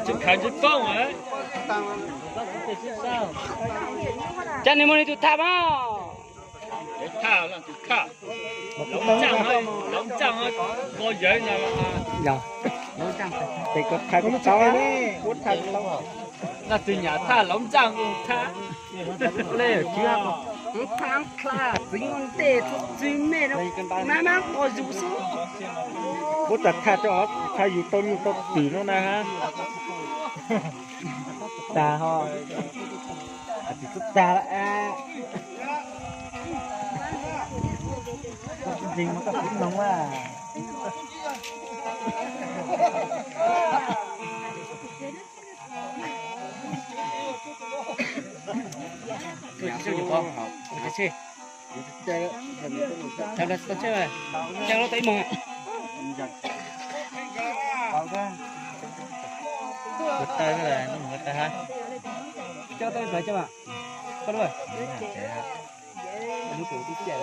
Tsis khaws tsis poob. Cas nws muaj nws tus thaj mas. Thaj, thaj, lov ntsaaj, lov ntsaaj, ko yawg no. Yog, tes ko thaj ko tau, kuv thaj ko tau. Noj tug nyam thaj lov ntsaaj, thaj. Txiv thaj, txiv ntej, txiv mej no, mab mab ko yus xwb. Kuv tas thaj rau, thaj yus tau nyuj tau twm no na ha. Tas ho, tsis tub tag lawm. Koj tsis ntseeg mas koj tsis noog a. Coj tau ib pliag coj mas. Koj lub, lub twb tiam,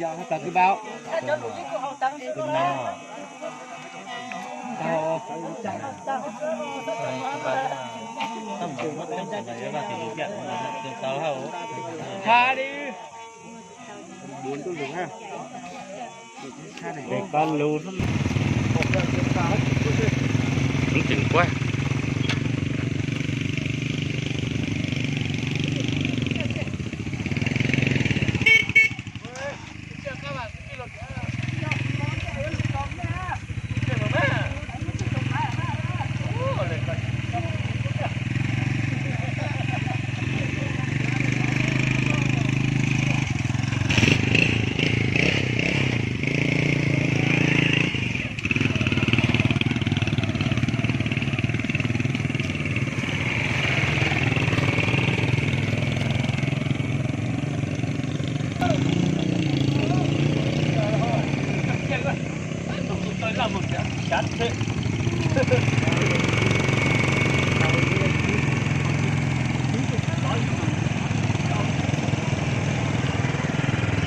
yog tau kwv npau. Ha li. Tes koj lus, lub tseem kuaj.